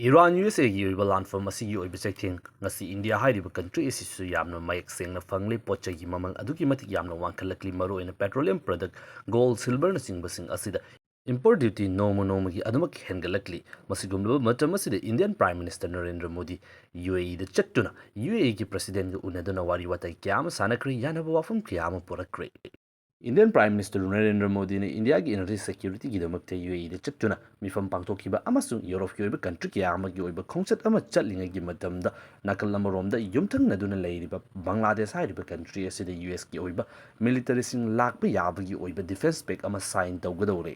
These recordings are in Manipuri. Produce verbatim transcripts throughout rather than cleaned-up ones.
ꯏꯔꯥꯟ ꯌꯨ ꯑꯦꯁ ꯑꯦꯒꯤ ꯑꯣꯏꯕ ꯂꯥꯟꯐꯝ ꯑꯁꯤꯒꯤ ꯑꯣꯏꯕ ꯆꯩꯊꯦꯡ ꯉꯁꯤ ꯏꯟꯗꯤꯌꯥ ꯍꯥꯏꯔꯤꯕ ꯀꯟꯇ꯭ꯔꯤ ꯑꯁꯤꯁꯨ ꯌꯥꯝꯅ ꯃꯌꯦꯛ ꯁꯦꯡꯅ ꯐꯪꯂꯦ꯫ ꯄꯣꯠ ꯆꯩꯒꯤ ꯃꯃꯜ ꯑꯗꯨꯛꯀꯤ ꯃꯇꯤꯛ ꯌꯥꯝꯅ ꯋꯥꯡꯈꯠꯂꯛꯂꯤ꯫ ꯃꯔꯨꯑꯣꯏꯅ ꯄꯦꯇ꯭ꯔꯣꯂꯤꯌꯝ ꯄ꯭ꯔꯗꯛ, ꯒꯣꯜ, ꯁꯤꯜꯚꯔꯅꯆꯤꯡꯕꯁꯤꯡ ꯑꯁꯤꯗ import duty ꯅꯣꯡꯃ ꯅꯣꯡꯃꯒꯤ ꯑꯗꯨꯃꯛ ꯍꯦꯟꯒꯠꯂꯛꯂꯤ꯫ ꯃꯁꯤꯒꯨꯝꯂꯕ ꯃꯇꯝ ꯑꯁꯤꯗ Indian Prime Minister Narendra Modi U A ꯏꯗ ꯆꯠꯇꯨꯅ ꯌꯨ ꯑꯦ ꯏꯒꯤ ꯄ꯭ꯔꯁꯤꯗꯦꯟꯒ ꯎꯅꯗꯨꯅ ꯋꯥꯔꯤ ꯋꯥꯇꯥꯏ ꯀꯌꯥ ꯑꯃ ꯁꯥꯟꯅꯈ꯭ꯔꯦ, ꯌꯥꯅꯕ ꯋꯥꯐꯝ ꯀꯌꯥ ꯑꯃ ꯄꯨꯔꯛꯈ꯭ꯔꯦ꯫ Indian Prime Minister ꯅꯔꯦꯟꯗ꯭ꯔ ꯃꯣꯗꯤꯅ ꯏꯟꯗꯤꯌꯥꯒꯤ energy security ꯒꯤꯗꯃꯛꯇ ꯌꯨ ꯑꯦ ꯏꯗ ꯆꯠꯇꯨꯅ ꯃꯤꯐꯝ ꯄꯥꯡꯊꯣꯛꯈꯤꯕ ꯑꯃꯁꯨꯡ ꯌꯨꯔꯣꯞꯀꯤ ꯑꯣꯏꯕ ꯀꯟꯇ꯭ꯔꯤ ꯀꯌꯥ ꯑꯃꯒꯤ ꯑꯣꯏꯕ ꯈꯣꯡꯆꯠ ꯑꯃ ꯆꯠꯂꯤꯉꯩꯒꯤ ꯃꯇꯝꯗ ꯅꯥꯀꯜ ꯑꯃꯔꯣꯝꯗ ꯌꯨꯝꯊꯪꯅꯗꯨꯅ ꯂꯩꯔꯤꯕ ꯕꯪꯒ꯭ꯂꯥꯗꯦꯁ ꯍꯥꯏꯔꯤꯕ ꯀꯟꯇ꯭ꯔꯤ ꯑꯁꯤꯗ ꯌꯨ ꯑꯦꯁꯀꯤ ꯑꯣꯏꯕ ꯃꯤꯂꯤꯇꯔꯤꯁꯤꯡ ꯂꯥꯛꯄ ꯌꯥꯕꯒꯤ ꯑꯣꯏꯕ ꯗꯤꯐꯦꯟꯁ ꯄꯦꯛ ꯑꯃ ꯁꯥꯏꯟ ꯇꯧꯒꯗꯧꯔꯦ꯫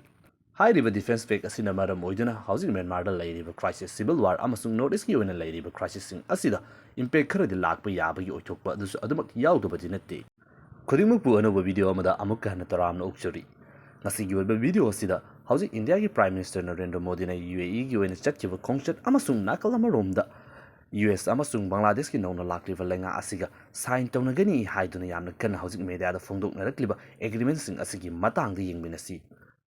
ꯍꯥꯏꯔꯤꯕ ꯗꯤꯐꯦꯟꯁ ꯄꯦꯛ ꯑꯁꯤꯅ ꯃꯔꯝ ꯑꯣꯏꯗꯨꯅ ꯍꯧꯖꯤꯛ ꯃ꯭ꯌꯥꯟꯃꯥꯔꯗ ꯂꯩꯔꯤꯕ ꯀ꯭ꯔꯥꯏꯁꯤꯁ, ꯁꯤꯚꯤꯜ ꯋꯥꯔ ꯑꯃꯁꯨꯡ ꯅꯣꯔꯠ ꯏꯁꯀꯤ ꯑꯣꯏꯅ ꯂꯩꯔꯤꯕ ꯀ꯭ꯔꯥꯏꯁꯤꯁꯁꯤꯡ ꯑꯁꯤꯗ ꯏꯝꯄꯦꯛ ꯈꯔꯗꯤ ꯂꯥꯛꯄ ꯌꯥꯕꯒꯤ ꯑꯣꯏꯊꯣꯛꯄ ꯑꯗꯨꯁꯨ ꯑꯗꯨꯃꯛ ꯌꯥꯎꯗꯕꯗꯤ ꯅꯠꯇꯦ꯫ ꯈꯨꯗꯤꯡꯃꯛꯄꯨ ꯑꯅꯧꯕ ꯚꯤꯗꯤꯑꯣ ꯑꯃꯗ ꯑꯃꯨꯛꯀ ꯍꯟꯅ ꯇꯔꯥꯝꯅ ꯑꯣꯛꯆꯔꯤ꯫ ꯉꯁꯤꯒꯤ ꯑꯣꯏꯕ ꯚꯤꯗꯤꯑꯣ ꯑꯁꯤꯗ ꯍꯧꯖꯤꯛ ꯏꯟꯗꯤꯌꯥꯒꯤ ꯄ꯭ꯔꯥꯏꯝ ꯃꯤꯅꯤꯁꯇꯔ ꯅꯔꯦꯟꯗ꯭ꯔ ꯃꯣꯗꯤꯅ ꯌꯨ ꯑꯦ ꯏꯒꯤ ꯑꯣꯏꯅ ꯆꯠꯈꯤꯕ ꯈꯣꯡꯆꯠ ꯑꯃꯁꯨꯡ ꯅꯥꯀꯜ ꯑꯃꯔꯣꯝꯗ ꯌꯨ ꯑꯦꯁ ꯑꯃꯁꯨꯡ ꯕꯪꯒ꯭ꯂꯥꯗꯦꯁꯀꯤ ꯅꯧꯅ ꯂꯥꯛꯂꯤꯕ ꯂꯩꯉꯥꯛ ꯑꯁꯤꯒ ꯁꯥꯏꯟ ꯇꯧꯅꯒꯅꯤ ꯍꯥꯏꯗꯨꯅ ꯌꯥꯝꯅ ꯀꯟꯅ ꯍꯧꯖꯤꯛ ꯃꯦꯗꯤꯌꯥꯗ ꯐꯣꯡꯗꯣꯛꯅꯔꯛꯂꯤꯕ ꯑꯦꯒ꯭ꯔꯤꯃꯦꯟꯁꯤꯡ ꯑꯁꯤꯒꯤ ꯃꯇꯥꯡꯗ ꯌꯦꯡꯃꯤꯟꯅꯁꯤ꯫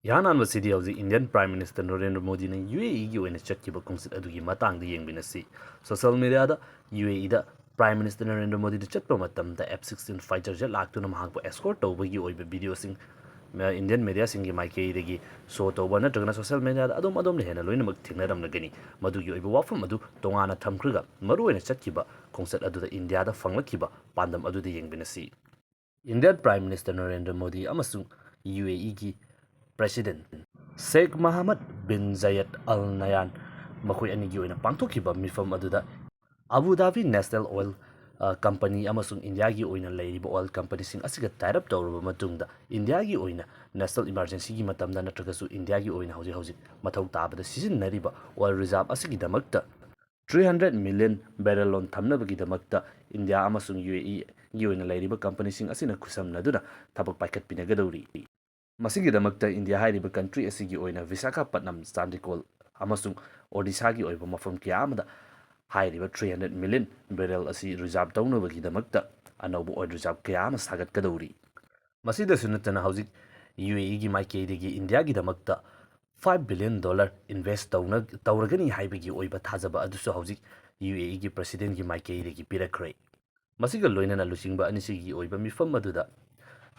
ꯏꯍꯥꯟ ꯍꯥꯟꯕꯁꯤꯗꯤ ꯍꯧꯖꯤꯛ ꯏꯟꯗꯤꯌꯟ ꯄ꯭ꯔꯥꯏꯝ ꯃꯤꯅꯤꯁꯇꯔ ꯅꯔꯦꯟꯗ꯭ꯔ ꯃꯣꯗꯤꯅ ꯌꯨ ꯑꯦ ꯏꯒꯤ ꯑꯣꯏꯅ ꯆꯠꯈꯤꯕ ꯈꯣꯡꯆꯠ ꯑꯗꯨꯒꯤ ꯃꯇꯥꯡꯗ ꯌꯦꯡꯃꯤꯟꯅꯁꯤ꯫ ꯁꯣꯁꯤꯌꯦꯜ ꯃꯦꯗꯤꯌꯥꯗ ꯌꯨ ꯑꯦ ꯏꯗ ꯄ꯭ꯔꯥꯏꯝ ꯃꯤꯅꯤꯁꯇꯔ ꯅꯔꯦꯟꯗ꯭ꯔ ꯃꯣꯗꯤꯅ ꯆꯠꯄ ꯃꯇꯝꯗ ꯑꯦꯐ ꯁꯤꯛꯁꯇꯤꯟ ꯐꯥꯏꯇꯔ ꯖꯦꯠ ꯂꯥꯛꯇꯨꯅ ꯃꯍꯥꯛꯄꯨ ꯑꯦꯁꯀꯣꯔꯠ ꯇꯧꯕꯒꯤ ꯑꯣꯏꯕ ꯚꯤꯗꯤꯑꯣꯁꯤꯡ, ꯃ-, ꯏꯟꯗꯤꯌꯟ ꯃꯦꯗꯤꯌꯥꯁꯤꯡꯒꯤ ꯃꯥꯏꯀꯩꯗꯒꯤ ꯁꯣ ꯇꯧꯕ ꯅꯠꯇ꯭ꯔꯒꯅ ꯁꯣꯁꯤꯌꯦꯜ ꯃꯦꯗꯤꯌꯥꯗ ꯑꯗꯣꯝ ꯑꯗꯣꯝꯅ ꯍꯦꯟꯅ ꯂꯣꯏꯅꯃꯛ ꯊꯦꯡꯅꯔꯝꯂꯒꯅꯤ꯫ ꯃꯗꯨꯒꯤ ꯑꯣꯏꯕ ꯋꯥꯐꯝ ꯑꯗꯨ ꯇꯣꯉꯥꯟꯅ ꯊꯝꯈ꯭ꯔꯒ ꯃꯔꯨꯑꯣꯏꯅ ꯆꯠꯈꯤꯕ ꯈꯣꯡꯆꯠ ꯑꯗꯨꯗ ꯏꯟꯗꯤꯌꯥꯗ ꯐꯪꯂꯛꯈꯤꯕ ꯄꯥꯟꯗꯝ ꯑꯗꯨꯗ ꯌꯦꯡꯃꯤꯟꯅꯁꯤ꯫ Indian prime minister Narendra Modi ꯑꯃꯁꯨꯡ ꯌꯨ ꯑꯦ ꯏꯒꯤ ꯄ꯭ꯔꯦꯁꯤꯗꯦꯟ ꯁꯦꯈ ꯃꯍꯃꯗ ꯕꯤꯟ ꯖꯥꯌꯦꯗ ꯑꯜ ꯅꯍꯌꯥꯟ ꯃꯈꯣꯏ ꯑꯅꯤꯒꯤ ꯑꯣꯏꯅ ꯄꯥꯡꯊꯣꯛꯈꯤꯕ ꯃꯤꯐꯝ ꯑꯗꯨꯗ ꯑꯕꯨ ꯙꯥꯕꯤ ꯅꯦꯁꯅꯦꯜ ꯑꯣꯏꯜ, ꯑ, ꯀꯝꯄꯅꯤ ꯑꯃꯁꯨꯡ ꯏꯟꯗꯤꯌꯥꯒꯤ ꯑꯣꯏꯅ ꯂꯩꯔꯤꯕ ꯑꯣꯏꯜ ꯀꯝꯄꯅꯤꯁꯤꯡ ꯑꯁꯤꯒ ꯇꯥꯏ ꯑꯞ ꯇꯧꯔꯕ ꯃꯇꯨꯡꯗ ꯏꯟꯗꯤꯌꯥꯒꯤ ꯑꯣꯏꯅ ꯅꯦꯁꯅꯦꯜ ꯏꯃꯥꯔꯖꯦꯟꯁꯤꯒꯤ ꯃꯇꯝꯗ ꯅꯠꯇ꯭ꯔꯒꯁꯨ ꯏꯟꯗꯤꯌꯥꯒꯤ ꯑꯣꯏꯅ ꯍꯧꯖꯤꯛ ꯍꯧꯖꯤꯛ ꯃꯊꯧ ꯇꯥꯕꯗ ꯁꯤꯖꯤꯟꯅꯔꯤꯕ ꯑꯣꯏꯜ ꯔꯤꯖꯥꯔꯚ ꯑꯁꯤꯒꯤꯗꯃꯛꯇ three hundred million barrel loan ꯊꯝꯅꯕꯒꯤꯗꯃꯛꯇ ꯏꯟꯗꯤꯌꯥ ꯑꯃꯁꯨꯡ ꯌꯨ ꯑꯦ ꯏꯒꯤ ꯑꯣꯏꯅ ꯂꯩꯔꯤꯕ ꯀꯝꯄꯅꯤꯁꯤꯡ ꯑꯁꯤꯅ ꯈꯨꯠꯁꯝꯅꯗꯨꯅ ꯊꯕꯛ ꯄꯥꯏꯈꯠꯄꯤꯅꯒꯗꯧꯔꯤ꯫ ꯃꯁꯤꯒꯤꯗꯃꯛꯇ ꯏꯟꯗꯤꯌꯥ ꯍꯥꯏꯔꯤꯕ ꯀꯟꯇ꯭ꯔꯤ ꯑꯁꯤꯒꯤ ꯑꯣꯏꯅ ꯚꯤꯁꯥꯈꯥꯄꯠꯅꯝ, ꯆꯥꯟꯗꯤꯀꯣꯜ ꯑꯃꯁꯨꯡ ꯑꯣꯗꯤꯁꯥꯒꯤ ꯑꯣꯏꯕ ꯃꯐꯝ ꯀꯌꯥ ꯑꯃꯗ ꯍꯥꯏꯔꯤꯕ ꯊ꯭ꯔꯤ ꯍꯟꯗ꯭ꯔꯦꯠ ꯃꯤꯂꯤꯌꯟ ꯕꯦꯔꯦꯜ ꯑꯁꯤ ꯔꯤꯖꯥꯔꯚ ꯇꯧꯅꯕꯒꯤꯗꯃꯛꯇ ꯑꯅꯧꯕ ꯑꯣꯏꯜ ꯔꯤꯖꯥꯔꯚ ꯀꯌꯥ ꯑꯃ ꯁꯥꯒꯠꯀꯗꯧꯔꯤ꯫ ꯃꯁꯤꯗꯁꯨ ꯅꯠꯇꯅ ꯍꯧꯖꯤꯛ ꯌꯨ ꯑꯦ ꯏꯒꯤ ꯃꯥꯏꯀꯩꯗꯒꯤ ꯏꯟꯗꯤꯌꯥꯒꯤꯗꯃꯛꯇ five billion dollar invest ꯇꯧꯅ ꯇꯧꯔꯒꯅꯤ ꯍꯥꯏꯕꯒꯤ ꯑꯣꯏꯕ ꯊꯥꯖꯕ ꯑꯗꯨꯁꯨ ꯍꯧꯖꯤꯛ ꯌꯨ ꯑꯦ ꯏꯒꯤ ꯄ꯭ꯔꯁꯤꯗꯦꯟꯒꯤ ꯃꯥꯏꯀꯩꯗꯒꯤ ꯄꯤꯔꯛꯈ꯭ꯔꯦ꯫ ꯃꯁꯤꯒ ꯂꯣꯏꯅꯅ ꯂꯨꯆꯤꯡꯕ ꯑꯅꯤꯁꯤꯒꯤ ꯑꯣꯏꯕ ꯃꯤꯐꯝ ꯑꯗꯨꯗ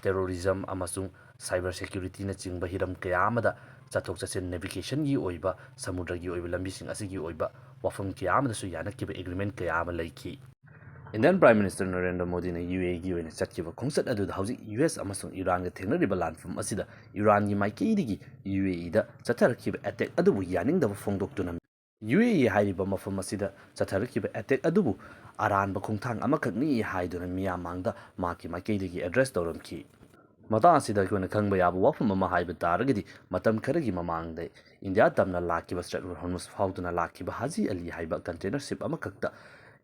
terrorism ꯑꯃꯁꯨꯡ cyber securityꯅꯆꯤꯡꯕ ꯍꯤꯔꯝ ꯀꯌꯥ ꯑꯃꯗ ꯆꯠꯊꯣꯛ ꯆꯠꯁꯤꯟ, navigationꯒꯤ ꯑꯣꯏꯕ, ꯁꯃꯨꯗ꯭ꯔꯒꯤ ꯑꯣꯏꯕ ꯂꯝꯕꯤꯁꯤꯡ ꯑꯁꯤꯒꯤ ꯑꯣꯏꯕ ꯋꯥꯐꯝ ꯀꯌꯥ ꯑꯃꯗꯁꯨ ꯌꯥꯅꯈꯤꯕ agreement ꯀꯌꯥ ꯑꯃ ꯂꯩꯈꯤ꯫ Indian Prime Minister ꯅꯔꯦꯟꯗ꯭ꯔ ꯃꯣꯗꯤꯅ ꯌꯨ ꯑꯦ ꯏꯒꯤ ꯑꯣꯏꯅ ꯆꯠꯈꯤꯕ ꯈꯣꯡꯆꯠ ꯑꯗꯨꯗ ꯍꯧꯖꯤꯛ ꯌꯨ ꯑꯦꯁ ꯑꯃꯁꯨꯡ ꯏꯔꯥꯟꯒ ꯊꯦꯡꯅꯔꯤꯕ ꯂꯥꯟꯐꯝ ꯑꯁꯤꯗ ꯏꯔꯥꯟꯒꯤ ꯃꯥꯏꯀꯩꯗꯒꯤ ꯌꯨ ꯑꯦ ꯏꯗ ꯆꯠꯊꯔꯛꯈꯤꯕ attack ꯑꯗꯨꯕꯨ ꯌꯥꯅꯤꯡꯗꯕ ꯐꯣꯡꯗꯣꯛꯇꯨꯅ, ꯌꯨ ꯑꯦ ꯏ ꯍꯥꯏꯔꯤꯕ ꯃꯐꯝ ꯑꯁꯤꯗ ꯆꯠꯊꯔꯛꯈꯤꯕ attack ꯑꯗꯨꯕꯨ ꯑꯔꯥꯟꯕ ꯈꯣꯡꯊꯥꯡ ꯑꯃꯈꯛꯅꯤ ꯍꯥꯏꯗꯨꯅ ꯃꯤꯌꯥꯝ ꯃꯥꯡꯗ ꯃꯍꯥꯛꯀꯤ ꯃꯥꯏꯀꯩꯗꯒꯤ address ꯇꯧꯔꯝꯈꯤ꯫ ꯃꯇꯥꯡ ꯑꯁꯤꯗ ꯑꯩꯈꯣꯏꯅ ꯈꯪꯕ ꯌꯥꯕ ꯋꯥꯐꯝ ꯑꯃ ꯍꯥꯏꯕ ꯇꯥꯔꯒꯗꯤ, ꯃꯇꯝ ꯈꯔꯒꯤ ꯃꯃꯥꯡꯗ ꯏꯟꯗꯤꯌꯥ ꯇꯝꯅ ꯂꯥꯛꯈꯤꯕ Strait of Hormuz ꯐꯥꯎꯗꯨꯅ ꯂꯥꯛꯈꯤꯕ ꯍꯥꯖꯤ ꯑꯂꯤ ꯍꯥꯏꯕ container ship ꯑꯃꯈꯛꯇ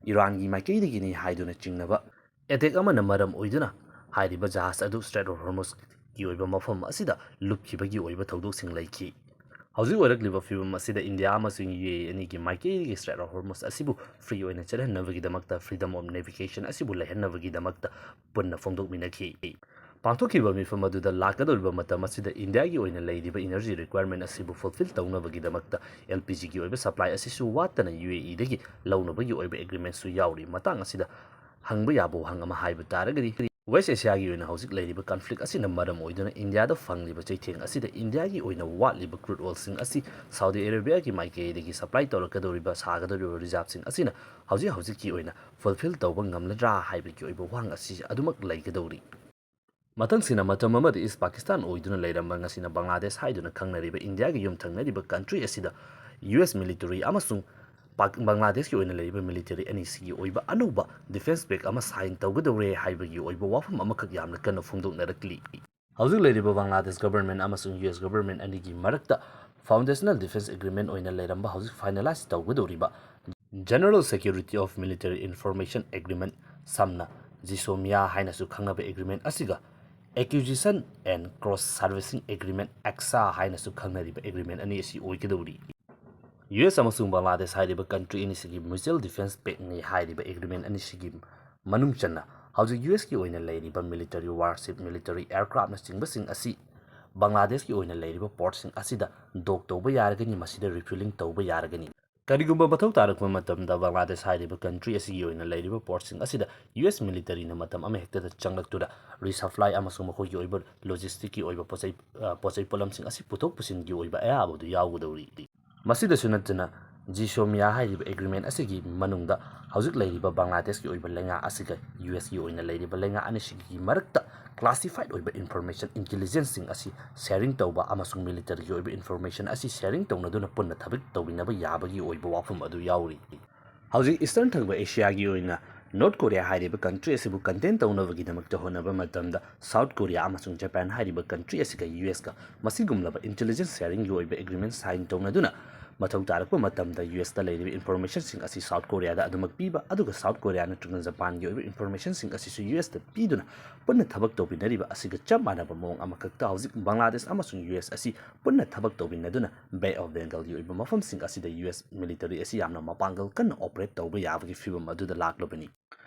ꯏꯔꯥꯟꯒꯤ ꯃꯥꯏꯀꯩꯗꯒꯤꯅꯤ ꯍꯥꯏꯗꯨꯅ ꯆꯤꯡꯅꯕ attack ꯑꯃꯅ ꯃꯔꯝ ꯑꯣꯏꯗꯨꯅ ꯍꯥꯏꯔꯤꯕ ꯖꯍꯥꯖ ꯑꯗꯨ Strait of Hormuzꯒꯤ ꯑꯣꯏꯕ ꯃꯐꯝ ꯑꯁꯤꯗ ꯂꯨꯞꯈꯤꯕꯒꯤ ꯑꯣꯏꯕ ꯊꯧꯗꯣꯛꯁꯤꯡ ꯂꯩꯈꯤ꯫ ꯍꯧꯖꯤꯛ ꯑꯣꯏꯔꯛꯂꯤꯕ ꯐꯤꯕꯝ ꯑꯁꯤꯗ ꯏꯟꯗꯤꯌꯥ ꯑꯃꯁꯨꯡ ꯌꯨ ꯑꯦ ꯏ ꯑꯅꯤꯒꯤ ꯃꯥꯏꯀꯩꯗꯒꯤ Strait of Hormuz ꯑꯁꯤꯕꯨ free ꯑꯣꯏꯅ ꯆꯠꯍꯟꯅꯕꯒꯤꯗꯃꯛꯇ freedom of navigation ꯑꯁꯤꯕꯨ ꯂꯩꯍꯟꯅꯕꯒꯤꯗꯃꯛꯇ ꯄꯨꯟꯅ ꯐꯣꯡꯗꯣꯛꯃꯤꯟꯅꯈꯤ꯫ ꯄꯥꯡꯊꯣꯛꯈꯤꯕ ꯃꯤꯐꯝ ꯑꯗꯨꯗ ꯂꯥꯛꯀꯗꯧꯔꯤꯕ ꯃꯇꯝ ꯑꯁꯤꯗ ꯏꯟꯗꯤꯌꯥꯒꯤ ꯑꯣꯏꯅ ꯂꯩꯔꯤꯕ energy requirement ꯑꯁꯤꯕꯨ fulfill ꯇꯧꯅꯕꯒꯤꯗꯃꯛꯇ L P Gꯒꯤ ꯑꯣꯏꯕ supply ꯑꯁꯤꯁꯨ ꯋꯥꯠꯇꯅ ꯌꯨ ꯑꯦ ꯏꯗꯒꯤ ꯂꯧꯅꯕꯒꯤ ꯑꯣꯏꯕ agreementꯁꯨ ꯌꯥꯎꯔꯤ꯫ ꯃꯇꯥꯡ ꯑꯁꯤꯗ ꯍꯪꯕ ꯌꯥꯕ ꯋꯥꯍꯪ ꯑꯃ ꯍꯥꯏꯕ ꯇꯥꯔꯒꯗꯤ, West Asiaꯒꯤ ꯑꯣꯏꯅ ꯍꯧꯖꯤꯛ ꯂꯩꯔꯤꯕ conflict ꯑꯁꯤꯅ ꯃꯔꯝ ꯑꯣꯏꯗꯨꯅ ꯏꯟꯗꯤꯌꯥꯗ ꯐꯪꯂꯤꯕ ꯆꯩꯊꯦꯡ ꯑꯁꯤꯗ ꯏꯟꯗꯤꯌꯥꯒꯤ ꯑꯣꯏꯅ ꯋꯥꯠꯂꯤꯕ crude oilꯁꯤꯡ ꯑꯁꯤ Saudi Arabiaꯒꯤ ꯃꯥꯏꯀꯩꯗꯒꯤ supply ꯇꯧꯔꯛꯀꯗꯧꯔꯤꯕ, ꯁꯥꯒꯗꯧꯔꯤꯕ reserveꯁꯤꯡ ꯑꯁꯤꯅ ꯍꯧꯖꯤꯛ ꯍꯧꯖꯤꯛꯀꯤ ꯑꯣꯏꯅ fulfill ꯇꯧꯕ ꯉꯝꯂꯗ꯭ꯔꯥ ꯍꯥꯏꯕꯒꯤ ꯑꯣꯏꯕ ꯋꯥꯍꯪ ꯑꯁꯤ ꯑꯗꯨꯃꯛ ꯂꯩꯒꯗꯧꯔꯤ꯫ ꯃꯊꯪꯁꯤꯅ ꯃꯇꯝ ꯑꯃꯗ East Pakistan ꯑꯣꯏꯗꯨꯅ ꯂꯩꯔꯝꯕ, ꯉꯁꯤꯅ ꯕꯪꯒ꯭ꯂꯥꯗꯦꯁ ꯍꯥꯏꯗꯨꯅ ꯈꯪꯅꯔꯤꯕ ꯏꯟꯗꯤꯌꯥꯒꯤ ꯌꯨꯝꯊꯪꯅꯔꯤꯕ country ꯑꯁꯤꯗ ꯌꯨ ꯑꯦꯁ military ꯑꯃꯁꯨꯡ ꯄꯥꯛ-, ꯕꯪꯒ꯭ꯂꯥꯗꯦꯁꯀꯤ ꯑꯣꯏꯅ ꯂꯩꯔꯤꯕ military ꯑꯅꯤꯁꯤꯒꯤ ꯑꯣꯏꯕ ꯑꯅꯧꯕ defence pact ꯑꯃ sign ꯇꯧꯒꯗꯧꯔꯦ ꯍꯥꯏꯕꯒꯤ ꯑꯣꯏꯕ ꯋꯥꯐꯝ ꯑꯃꯈꯛ ꯌꯥꯝꯅ ꯀꯟꯅ ꯐꯣꯡꯗꯣꯛꯅꯔꯛꯂꯤ꯫ ꯍꯧꯖꯤꯛ ꯂꯩꯔꯤꯕ ꯕꯪꯒ꯭ꯂꯥꯗꯦꯁ government ꯑꯃꯁꯨꯡ ꯌꯨ ꯑꯦꯁ government ꯑꯅꯤꯒꯤ ꯃꯔꯛꯇ foundational defence agreement ꯑꯣꯏꯅ ꯂꯩꯔꯝꯕ, ꯍꯧꯖꯤꯛ finalize ꯇꯧꯒꯗꯧꯔꯤꯕ General Security of Military Information Agreement, ꯁꯝꯅ ꯖꯤꯁꯣꯃꯤꯌꯥ ꯍꯥꯏꯅꯁꯨ ꯈꯪꯅꯕ agreement ꯑꯁꯤꯒ Acquisition and Cross Servicing Agreement, ACSA ꯍꯥꯏꯅꯁꯨ ꯈꯪꯅꯔꯤꯕ agreement ꯑꯅꯤ ꯑꯁꯤ ꯑꯣꯏꯒꯗꯧꯔꯤ꯫ ꯌꯨ ꯑꯦꯁ ꯑꯃꯁꯨꯡ ꯕꯪꯒ꯭ꯂꯥꯗꯦꯁ ꯍꯥꯏꯔꯤꯕ country ꯑꯅꯤꯁꯤꯒꯤ Mutual Defence Pactꯅꯤ ꯍꯥꯏꯔꯤꯕ agreement ꯑꯅꯤꯁꯤꯒꯤ ꯃꯅꯨꯡ ꯆꯟꯅ ꯍꯧꯖꯤꯛ ꯌꯨ ꯑꯦꯁꯀꯤ ꯑꯣꯏꯅ ꯂꯩꯔꯤꯕ military warship, military aircraftꯅꯆꯤꯡꯕꯁꯤꯡ ꯑꯁꯤ ꯕꯪꯒ꯭ꯂꯥꯗꯦꯁꯀꯤ ꯑꯣꯏꯅ ꯂꯩꯔꯤꯕ ꯄꯣꯔꯠꯁꯤꯡ ꯑꯁꯤꯗ ꯗꯣꯛ ꯇꯧꯕ ꯌꯥꯔꯒꯅꯤ, ꯃꯁꯤꯗ ꯔꯤꯐ꯭ꯌꯨꯂꯤꯡ ꯇꯧꯕ ꯌꯥꯔꯒꯅꯤ꯫ ꯀꯔꯤꯒꯨꯝꯕ ꯃꯊꯧ ꯇꯥꯔꯛꯄ ꯃꯇꯝꯗ ꯕꯪꯒ꯭ꯂꯥꯗꯦꯁ ꯍꯥꯏꯔꯤꯕ ꯀꯟꯇ꯭ꯔꯤ ꯑꯁꯤꯒꯤ ꯑꯣꯏꯅ ꯂꯩꯔꯤꯕ ꯄꯣꯔꯠꯁꯤꯡ ꯑꯁꯤꯗ ꯌꯨ ꯑꯦꯁ ꯃꯤꯂꯤꯇꯔꯤꯅ ꯃꯇꯝ ꯑꯃꯍꯦꯛꯇꯗ ꯆꯪꯂꯛꯇꯨꯅ ꯔꯤꯁꯞꯂꯥꯏ ꯑꯃꯁꯨꯡ ꯃꯈꯣꯏꯒꯤ ꯑꯣꯏꯕ ꯂꯣꯖꯤꯁꯇꯤꯛꯀꯤ ꯑꯣꯏꯕ ꯄꯣꯠꯆꯩ, ꯑ, ꯄꯣꯠꯆꯩ ꯄꯣꯠꯂꯝꯁꯤꯡ ꯑꯁꯤ ꯄꯨꯊꯣꯛ ꯄꯨꯁꯤꯟꯒꯤ ꯑꯣꯏꯕ ꯑꯌꯥꯕ ꯑꯗꯨ ꯌꯥꯎꯒꯗꯧꯔꯤ꯫ ꯃꯁꯤꯗꯁꯨ ꯅꯠꯇꯅ, ꯖꯤꯁꯣꯃꯤꯌꯥ ꯍꯥꯏꯔꯤꯕ ꯑꯦꯒ꯭ꯔꯤꯃꯦꯟ ꯑꯁꯤꯒꯤ ꯃꯅꯨꯡꯗ ꯍꯧꯖꯤꯛ ꯂꯩꯔꯤꯕ ꯕꯪꯒ꯭ꯂꯥꯗꯦꯁꯀꯤ ꯑꯣꯏꯕ ꯂꯩꯉꯥꯛ ꯑꯁꯤꯒ ꯌꯨ ꯑꯦꯁꯀꯤ ꯑꯣꯏꯅ ꯂꯩꯔꯤꯕ ꯂꯩꯉꯥꯛ ꯑꯅꯤꯁꯤꯒꯤ ꯃꯔꯛꯇ ꯀ꯭ꯂꯥꯁꯤꯐꯥꯏꯗ ꯑꯣꯏꯕ ꯏꯟꯐꯣꯔꯃꯦꯁꯟ, ꯏꯟꯇꯦꯂꯤꯖꯦꯟꯁꯁꯤꯡ ꯑꯁꯤ ꯁꯦꯌꯔꯤꯡ ꯇꯧꯕ ꯑꯃꯁꯨꯡ ꯃꯤꯂꯤꯇꯔꯤꯒꯤ ꯑꯣꯏꯕ ꯏꯟꯐꯣꯔꯃꯦꯁꯟ ꯑꯁꯤ ꯁꯦꯌꯔꯤꯡ ꯇꯧꯅꯗꯨꯅ ꯄꯨꯟꯅ ꯊꯕꯛ ꯇꯧꯃꯤꯟꯅꯕ ꯌꯥꯕꯒꯤ ꯑꯣꯏꯕ ꯋꯥꯐꯝ ꯑꯗꯨ ꯌꯥꯎꯔꯤ꯫ ꯍꯧꯖꯤꯛ ꯏꯁꯇꯔꯟ ꯊꯪꯕ ꯑꯦꯁꯤꯌꯥꯒꯤ ꯑꯣꯏꯅ ꯅꯣꯔꯠ ꯀꯣꯔꯤꯌꯥ ꯍꯥꯏꯔꯤꯕ ꯀꯟꯇ꯭ꯔꯤ ꯑꯁꯤꯕꯨ ꯀꯟꯇꯦꯟ ꯇꯧꯅꯕꯒꯤꯗꯃꯛꯇ ꯍꯣꯠꯅꯕ ꯃꯇꯝꯗ, ꯁꯥꯎꯠ ꯀꯣꯔꯤꯌꯥ ꯑꯃꯁꯨꯡ ꯖꯄꯥꯟ ꯍꯥꯏꯔꯤꯕ ꯀꯟꯇ꯭ꯔꯤ ꯑꯁꯤꯒ ꯌꯨ ꯑꯦꯁꯀ ꯃꯁꯤꯒꯨꯝꯂꯕ ꯏꯟꯇꯦꯂꯤꯖꯦꯟꯁ ꯁꯦꯌꯔꯤꯡꯒꯤ ꯑꯣꯏꯕ ꯑꯦꯒ꯭ꯔꯤꯃꯦꯟ ꯁꯥꯏꯟ ꯇꯧꯅꯗꯨꯅ, ꯃꯊꯧ ꯇꯥꯔꯛꯄ ꯃꯇꯝꯗ ꯌꯨ ꯑꯦꯁꯇ ꯂꯩꯔꯤꯕ ꯏꯟꯐꯣꯔꯃꯦꯁꯟꯁꯤꯡ ꯑꯁꯤ ꯁꯥꯎꯠ ꯀꯣꯔꯤꯌꯥꯗ ꯑꯗꯨꯃꯛ ꯄꯤꯕ, ꯑꯗꯨꯒ ꯁꯥꯎꯠ ꯀꯣꯔꯤꯌꯥ ꯅꯠꯇ꯭ꯔꯒ ꯖꯄꯥꯟꯒꯤ ꯑꯣꯏꯕ ꯏꯟꯐꯣꯔꯃꯦꯁꯟꯁꯤꯡ ꯑꯁꯤꯁꯨ ꯌꯨ ꯑꯦꯁꯇ ꯄꯤꯗꯨꯅ ꯄꯨꯟꯅ ꯊꯕꯛ ꯇꯧꯃꯤꯟꯅꯔꯤꯕ ꯑꯁꯤꯒ ꯆꯞ ꯃꯥꯟꯅꯕ ꯃꯑꯣꯡ ꯑꯃꯈꯛꯇ ꯍꯧꯖꯤꯛ ꯕꯪꯒ꯭ꯂꯥꯗꯦꯁ ꯑꯃꯁꯨꯡ ꯌꯨ ꯑꯦꯁ ꯑꯁꯤ ꯄꯨꯟꯅ ꯊꯕꯛ ꯇꯧꯃꯤꯟꯅꯗꯨꯅ ꯕꯦ ꯑꯣꯐ ꯕꯦꯡꯒꯜꯒꯤ ꯑꯣꯏꯕ ꯃꯐꯝꯁꯤꯡ ꯑꯁꯤꯗ ꯌꯨ ꯑꯦꯁ ꯃꯤꯂꯤꯇꯔꯤ ꯑꯁꯤ ꯌꯥꯝꯅ ꯃꯄꯥꯡꯒꯜ ꯀꯟꯅ ꯑꯣꯄꯔꯦꯠ ꯇꯧꯕ ꯌꯥꯕꯒꯤ ꯐꯤꯕꯝ ꯑꯗꯨꯗ ꯂꯥꯛꯂꯕꯅꯤ꯫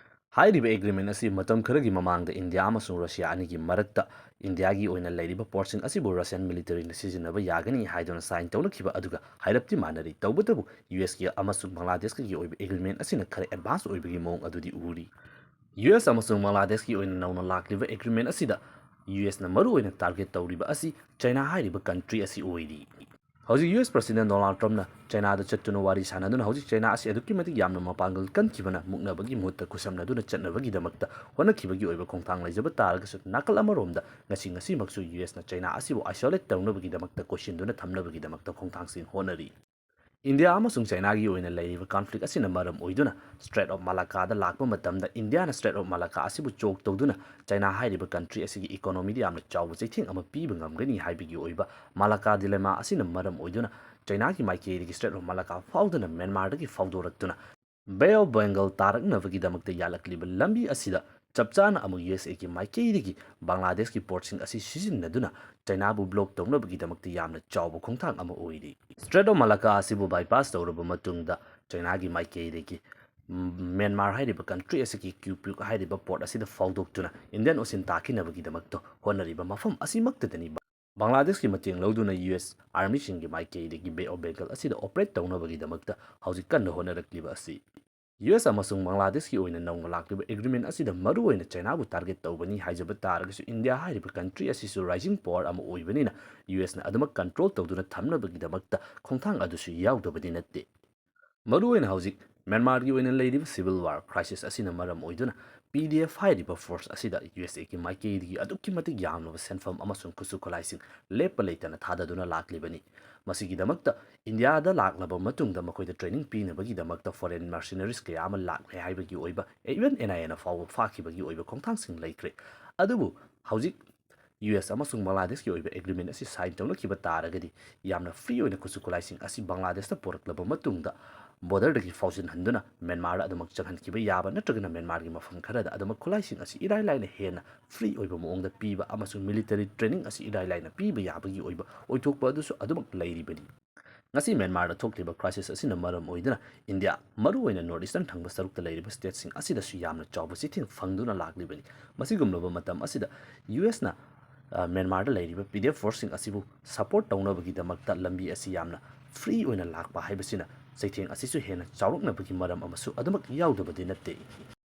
ꯍꯥꯏꯔꯤꯕ ꯑꯦꯒ꯭ꯔꯤꯃꯦꯟ ꯑꯁꯤ ꯃꯇꯝ ꯈꯔꯒꯤ ꯃꯃꯥꯡꯗ ꯏꯟꯗꯤꯌꯥ ꯑꯃꯁꯨꯡ ꯔꯁꯤꯌꯥ ꯑꯅꯤꯒꯤ ꯃꯔꯛꯇ ꯏꯟꯗꯤꯌꯥꯒꯤ ꯑꯣꯏꯅ ꯂꯩꯔꯤꯕ ꯄꯣꯔꯠꯁꯤꯡ ꯑꯁꯤꯕꯨ ꯔꯁꯤꯌꯥꯟ ꯃꯤꯂꯤꯇꯔꯤꯅ ꯁꯤꯖꯤꯟꯅꯕ ꯌꯥꯒꯅꯤ ꯍꯥꯏꯗꯨꯅ ꯁꯥꯏꯟ ꯇꯧꯅꯈꯤꯕ ꯑꯗꯨꯒ ꯍꯥꯏꯔꯞꯇꯤ ꯃꯥꯟꯅꯔꯤ꯫ ꯇꯧꯕꯇꯕꯨ, ꯌꯨ ꯑꯦꯁꯀꯤ ꯑꯃꯁꯨꯡ ꯕꯪꯒ꯭ꯂꯥꯗꯦꯁꯀꯤ ꯑꯣꯏꯕ ꯑꯦꯒ꯭ꯔꯤꯃꯦꯟ ꯑꯁꯤꯅ ꯈꯔ ꯑꯦꯗꯚꯥꯟꯁ ꯑꯣꯏꯕꯒꯤ ꯃꯑꯣꯡ ꯑꯗꯨꯗꯤ ꯎꯔꯤ꯫ ꯌꯨ ꯑꯦꯁ ꯑꯃꯁꯨꯡ ꯕꯪꯒ꯭ꯂꯥꯗꯦꯁꯀꯤ ꯑꯣꯏꯅ ꯅꯧꯅ ꯂꯥꯛꯂꯤꯕ ꯑꯦꯒ꯭ꯔꯤꯃꯦꯟ ꯑꯁꯤꯗ ꯌꯨ ꯑꯦꯁꯅ ꯃꯔꯨꯑꯣꯏꯅ ꯇꯥꯔꯒꯦꯠ ꯇꯧꯔꯤꯕ ꯑꯁꯤ ꯆꯥꯏꯅꯥ ꯍꯥꯏꯔꯤꯕ ꯀꯟꯇ꯭ꯔꯤ ꯑꯁꯤ ꯑꯣꯏꯔꯤ꯫ ꯍꯧꯖꯤꯛ ꯌꯨ ꯑꯦꯁ ꯄ꯭ꯔꯁꯤꯗꯦꯟ ꯗꯣꯅꯥꯜꯗ ꯇ꯭ꯔꯝꯞꯅ ꯆꯥꯏꯅꯥꯗ ꯆꯠꯇꯨꯅ ꯋꯥꯔꯤ ꯁꯥꯟꯅꯗꯨꯅ ꯍꯧꯖꯤꯛ ꯆꯥꯏꯅꯥ ꯑꯁꯤ ꯑꯗꯨꯛꯀꯤ ꯃꯇꯤꯛ ꯌꯥꯝꯅ ꯃꯄꯥꯡꯒꯜ ꯀꯟꯈꯤꯕꯅ ꯃꯨꯛꯅꯕꯒꯤ ꯃꯍꯨꯠꯇ ꯈꯨꯠꯁꯝꯅꯗꯨꯅ ꯆꯠꯅꯕꯒꯤꯗꯃꯛꯇ ꯍꯣꯠꯅꯈꯤꯕꯒꯤ ꯑꯣꯏꯕ ꯈꯣꯡꯊꯥꯡ ꯂꯩꯖꯕ ꯇꯥꯔꯒꯁꯨ, ꯅꯥꯀꯜ ꯑꯃꯔꯣꯝꯗ ꯉꯁꯤ ꯉꯁꯤꯃꯛꯁꯨ ꯌꯨ ꯑꯦꯁꯅ ꯆꯥꯏꯅꯥ ꯑꯁꯤꯕꯨ ꯑꯥꯏꯁꯣꯂꯦꯠ ꯇꯧꯅꯕꯒꯤꯗꯃꯛꯇ ꯀꯣꯏꯁꯤꯟꯗꯨꯅ ꯊꯝꯅꯕꯒꯤꯗꯃꯛꯇ ꯈꯣꯡꯊꯥꯡꯁꯤꯡ ꯍꯣꯠꯅꯔꯤ꯫ ꯏꯟꯗꯤꯌꯥ ꯑꯃꯁꯨꯡ ꯆꯥꯏꯅꯥꯒꯤ ꯑꯣꯏꯅ ꯂꯩꯔꯤꯕ ꯀꯟꯐ꯭ꯂꯤꯛ ꯑꯁꯤꯅ ꯃꯔꯝ ꯑꯣꯏꯗꯨꯅ ꯁ꯭ꯇ꯭ꯔꯦꯠ ꯑꯣꯐ ꯃꯂꯥꯀꯥꯗ ꯂꯥꯛꯄ ꯃꯇꯝꯗ ꯏꯟꯗꯤꯌꯥꯅ ꯁ꯭ꯇ꯭ꯔꯦꯠ ꯑꯣꯐ ꯃꯂꯥꯀꯥ ꯑꯁꯤꯕꯨ ꯆꯣꯛ ꯇꯧꯗꯨꯅ ꯆꯥꯏꯅꯥ ꯍꯥꯏꯔꯤꯕ ꯀꯟꯇ꯭ꯔꯤ ꯑꯁꯤꯒꯤ ꯏꯀꯣꯅꯣꯃꯤꯗ ꯌꯥꯝꯅ ꯆꯥꯎꯕ ꯆꯩꯊꯦꯡ ꯑꯃ ꯄꯤꯕ ꯉꯝꯒꯅꯤ ꯍꯥꯏꯕꯒꯤ ꯑꯣꯏꯕ ꯃꯂꯥꯀꯥ ꯗꯤꯂꯦꯃꯥ ꯑꯁꯤꯅ ꯃꯔꯝ ꯑꯣꯏꯗꯨꯅ ꯆꯥꯏꯅꯥꯒꯤ ꯃꯥꯏꯀꯩꯗꯒꯤ ꯁ꯭ꯇ꯭ꯔꯦꯠ ꯑꯣꯐ ꯃꯂꯥꯀꯥ ꯐꯥꯎꯗꯨꯅ ꯃ꯭ꯌꯥꯟꯃꯥꯔꯗꯒꯤ ꯐꯥꯎꯗꯣꯔꯛꯇꯨꯅ ꯕꯦ ꯑꯣꯐ ꯕꯦꯡꯒꯜ ꯇꯥꯔꯛꯅꯕꯒꯤꯗꯃꯛꯇ ꯌꯥꯜꯂꯛꯂꯤꯕ ꯂꯝꯕꯤ ꯑꯁꯤꯗ ꯆꯞ ꯆꯥꯅ ꯑꯃꯨꯛ ꯌꯨ ꯑꯦꯁ ꯑꯦꯒꯤ ꯃꯥꯏꯀꯩꯗꯒꯤ ꯕꯪꯒ꯭ꯂꯥꯗꯦꯁꯀꯤ ꯄꯣꯔꯠꯁꯤꯡ ꯑꯁꯤ ꯁꯤꯖꯤꯟꯅꯗꯨꯅ ꯆꯥꯏꯅꯥꯕꯨ ꯕ꯭ꯂꯣꯛ ꯇꯧꯅꯕꯒꯤꯗꯃꯛꯇ ꯌꯥꯝꯅ ꯆꯥꯎꯕ ꯈꯣꯡꯊꯥꯡ ꯑꯃ ꯑꯣꯏꯔꯤ꯫ ꯁ꯭ꯇ꯭ꯔꯦꯠ ꯑꯣꯐ ꯃꯂꯥꯀꯥ ꯑꯁꯤꯕꯨ ꯕꯥꯏꯄꯥꯁ ꯇꯧꯔꯕ ꯃꯇꯨꯡꯗ ꯆꯥꯏꯅꯥꯒꯤ ꯃꯥꯏꯀꯩꯗꯒꯤ, ꯎꯝ, ꯃ꯭ꯌꯥꯟꯃꯥꯔ ꯍꯥꯏꯔꯤꯕ ꯀꯟꯇ꯭ꯔꯤ ꯑꯁꯤꯒꯤ ꯀ꯭ꯌꯨꯄ꯭ꯌꯨꯛ ꯍꯥꯏꯔꯤꯕ ꯄꯣꯔꯠ ꯑꯁꯤꯗ ꯐꯥꯎꯗꯣꯛꯇꯨꯅ ꯏꯟꯗꯤꯌꯟ ꯑꯣꯁꯤꯟ ꯇꯥꯈꯤꯅꯕꯒꯤꯗꯃꯛꯇ ꯍꯣꯠꯅꯔꯤꯕ ꯃꯐꯝ ꯑꯁꯤꯃꯛꯇꯗꯅꯤ꯫ ꯕꯪꯒ꯭ꯂꯥꯗꯦꯁꯀꯤ ꯃꯇꯦꯡ ꯂꯧꯗꯨꯅ ꯌꯨ ꯑꯦꯁ ꯑꯥꯔꯃꯤꯁꯤꯡꯒꯤ ꯃꯥꯏꯀꯩꯗꯒꯤ ꯕꯦ ꯑꯣꯐ ꯕꯦꯡꯒꯜ ꯑꯁꯤꯗ ꯑꯣꯄꯔꯦꯠ ꯇꯧꯅꯕꯒꯤꯗꯃꯛꯇ ꯍꯧꯖꯤꯛ ꯀꯟꯅ ꯍꯣꯠꯅꯔꯛꯂꯤꯕ ꯑꯁꯤ ꯌꯨ ꯑꯦꯁ ꯑꯃꯁꯨꯡ ꯕꯪꯒ꯭ꯂꯥꯗꯦꯁꯀꯤ ꯑꯣꯏꯅ ꯅꯧꯅ ꯂꯥꯛꯂꯤꯕ ꯑꯦꯒ꯭ꯔꯤꯃꯦꯟ ꯑꯁꯤꯗ ꯃꯔꯨꯑꯣꯏꯅ ꯆꯥꯏꯅꯥꯕꯨ ꯇꯥꯔꯒꯦꯠ ꯇꯧꯕꯅꯤ ꯍꯥꯏꯖꯕ ꯇꯥꯔꯒꯁꯨ, ꯏꯟꯗꯤꯌꯥ ꯍꯥꯏꯔꯤꯕ ꯀꯟꯇ꯭ꯔꯤ ꯑꯁꯤꯁꯨ ꯔꯥꯏꯖꯤꯡ ꯄꯥꯋꯔ ꯑꯃ ꯑꯣꯏꯕꯅꯤꯅ ꯌꯨ ꯑꯦꯁꯅ ꯑꯗꯨꯃꯛ ꯀꯟꯇ꯭ꯔꯣꯜ ꯇꯧꯗꯨꯅ ꯊꯝꯅꯕꯒꯤꯗꯃꯛꯇ ꯈꯣꯡꯊꯥꯡ ꯑꯗꯨꯁꯨ ꯌꯥꯎꯗꯕꯗꯤ ꯅꯠꯇꯦ꯫ ꯃꯔꯨꯑꯣꯏꯅ ꯍꯧꯖꯤꯛ ꯃ꯭ꯌꯥꯟꯃꯥꯔꯒꯤ ꯑꯣꯏꯅ ꯂꯩꯔꯤꯕ ꯁꯤꯚꯤꯜ ꯋꯥꯔ ꯀ꯭ꯔꯥꯏꯁꯤꯁ ꯑꯁꯤꯅ ꯃꯔꯝ ꯑꯣꯏꯗꯨꯅ ꯄꯤ ꯗꯤ ꯑꯦꯐ ꯍꯥꯏꯔꯤꯕ ꯐꯣꯔꯁ ꯑꯁꯤꯗ ꯌꯨ ꯑꯦꯁ ꯑꯦꯒꯤ ꯃꯥꯏꯀꯩꯗꯒꯤ ꯑꯗꯨꯛꯀꯤ ꯃꯇꯤꯛ ꯌꯥꯝꯂꯕ ꯁꯦꯟꯐꯝ ꯑꯃꯁꯨꯡ ꯈꯨꯠꯁꯨ ꯈꯨꯠꯂꯥꯏꯁꯤꯡ ꯂꯦꯞꯄ ꯂꯩꯇꯅ ꯊꯥꯗꯗꯨꯅ ꯂꯥꯛꯂꯤꯕꯅꯤ꯫ ꯃꯁꯤꯒꯤꯗꯃꯛꯇ ꯏꯟꯗꯤꯌꯥꯗ ꯂꯥꯛꯂꯕ ꯃꯇꯨꯡꯗ ꯃꯈꯣꯏꯗ ꯇ꯭ꯔꯦꯅꯤꯡ ꯄꯤꯅꯕꯒꯤꯗꯃꯛꯇ ꯐꯣꯔꯦꯟ ꯃꯔꯁꯤꯅꯔꯤꯁ ꯀꯌꯥ ꯑꯃ ꯂꯥꯛꯂꯦ ꯍꯥꯏꯕꯒꯤ ꯑꯣꯏꯕ, ꯏꯚꯟ ꯑꯦꯟ ꯑꯥꯏ ꯑꯦꯅ ꯐꯥꯎꯕ ꯐꯥꯈꯤꯕꯒꯤ ꯑꯣꯏꯕ ꯈꯣꯡꯊꯥꯡꯁꯤꯡ ꯂꯩꯈ꯭ꯔꯦ꯫ ꯑꯗꯨꯕꯨ ꯍꯧꯖꯤꯛ ꯌꯨ ꯑꯦꯁ ꯑꯃꯁꯨꯡ ꯕꯪꯒ꯭ꯂꯥꯗꯦꯁꯀꯤ ꯑꯣꯏꯕ ꯑꯦꯒ꯭ꯔꯤꯃꯦꯟ ꯑꯁꯤ ꯁꯥꯏꯟ ꯇꯧꯅꯈꯤꯕ ꯇꯥꯔꯒꯗꯤ, ꯌꯥꯝꯅ ꯐ꯭ꯔꯤ ꯑꯣꯏꯅ ꯈꯨꯠꯁꯨ ꯈꯨꯠꯂꯥꯏꯁꯤꯡ ꯑꯁꯤ ꯕꯪꯒ꯭ꯂꯥꯗꯦꯁꯇ ꯄꯨꯔꯛꯂꯕ ꯃꯇꯨꯡꯗ, ꯕꯣꯔꯗꯔꯗꯒꯤ ꯐꯥꯎꯖꯤꯟꯍꯟꯗꯨꯅ ꯃ꯭ꯌꯥꯟꯃꯥꯔꯗ ꯑꯗꯨꯃꯛ ꯆꯪꯍꯟꯈꯤꯕ ꯌꯥꯕ, ꯅꯠꯇ꯭ꯔꯒꯅ ꯃ꯭ꯌꯥꯟꯃꯥꯔꯒꯤ ꯃꯐꯝ ꯈꯔꯗ ꯑꯗꯨꯃꯛ ꯈꯨꯠꯂꯥꯏꯁꯤꯡ ꯑꯁꯤ ꯏꯔꯥꯏ ꯂꯥꯏꯅ ꯍꯦꯟꯅ ꯐ꯭ꯔꯤ ꯑꯣꯏꯕ ꯃꯑꯣꯡꯗ ꯄꯤꯕ ꯑꯃꯁꯨꯡ ꯃꯤꯂꯤꯇꯔꯤ ꯇ꯭ꯔꯦꯅꯤꯡ ꯑꯁꯤ ꯏꯔꯥꯏ ꯂꯥꯏꯅ ꯄꯤꯕ ꯌꯥꯕꯒꯤ ꯑꯣꯏꯕ ꯑꯣꯏꯊꯣꯛꯄ ꯑꯗꯨꯁꯨ ꯑꯗꯨꯃꯛ ꯂꯩꯔꯤꯕꯅꯤ꯫ ꯉꯁꯤ ꯃ꯭ꯌꯥꯟꯃꯥꯔꯗ ꯊꯣꯛꯂꯤꯕ ꯀ꯭ꯔꯥꯏꯁꯤꯁ ꯑꯁꯤꯅ ꯃꯔꯝ ꯑꯣꯏꯗꯨꯅ ꯏꯟꯗꯤꯌꯥ, ꯃꯔꯨꯑꯣꯏꯅ ꯅꯣꯔꯠ ꯏꯁꯇꯔꯟ ꯊꯪꯕ ꯁꯔꯨꯛꯇ ꯂꯩꯔꯤꯕ ꯁ꯭ꯇꯦꯠꯁꯤꯡ ꯑꯁꯤꯗꯁꯨ ꯌꯥꯝꯅ ꯆꯥꯎꯕ ꯆꯩꯊꯦꯡ ꯐꯪꯗꯨꯅ ꯂꯥꯛꯂꯤꯕꯅꯤ꯫ ꯃꯁꯤꯒꯨꯝꯂꯕ ꯃꯇꯝ ꯑꯁꯤꯗ ꯌꯨ ꯑꯦꯁꯅ, ꯑ, ꯃ꯭ꯌꯥꯟꯃꯥꯔꯗ ꯂꯩꯔꯤꯕ ꯄꯤ ꯗꯤ ꯑꯦꯐ ꯐꯣꯔꯁꯁꯤꯡ ꯑꯁꯤꯕꯨ ꯁꯄꯣꯔꯠ ꯇꯧꯅꯕꯒꯤꯗꯃꯛꯇ ꯂꯝꯕꯤ ꯑꯁꯤ ꯌꯥꯝꯅ ꯐ꯭ꯔꯤ ꯑꯣꯏꯅ ꯂꯥꯛꯄ ꯍꯥꯏꯕꯁꯤꯅ ꯆꯩꯊꯦꯡ ꯑꯁꯤꯁꯨ ꯍꯦꯟꯅ ꯆꯥꯎꯔꯛꯅꯕꯒꯤ ꯃꯔꯝ ꯑꯃꯁꯨ ꯑꯗꯨꯃꯛ ꯌꯥꯎꯗꯕꯗꯤ ꯅꯠꯇꯦ꯫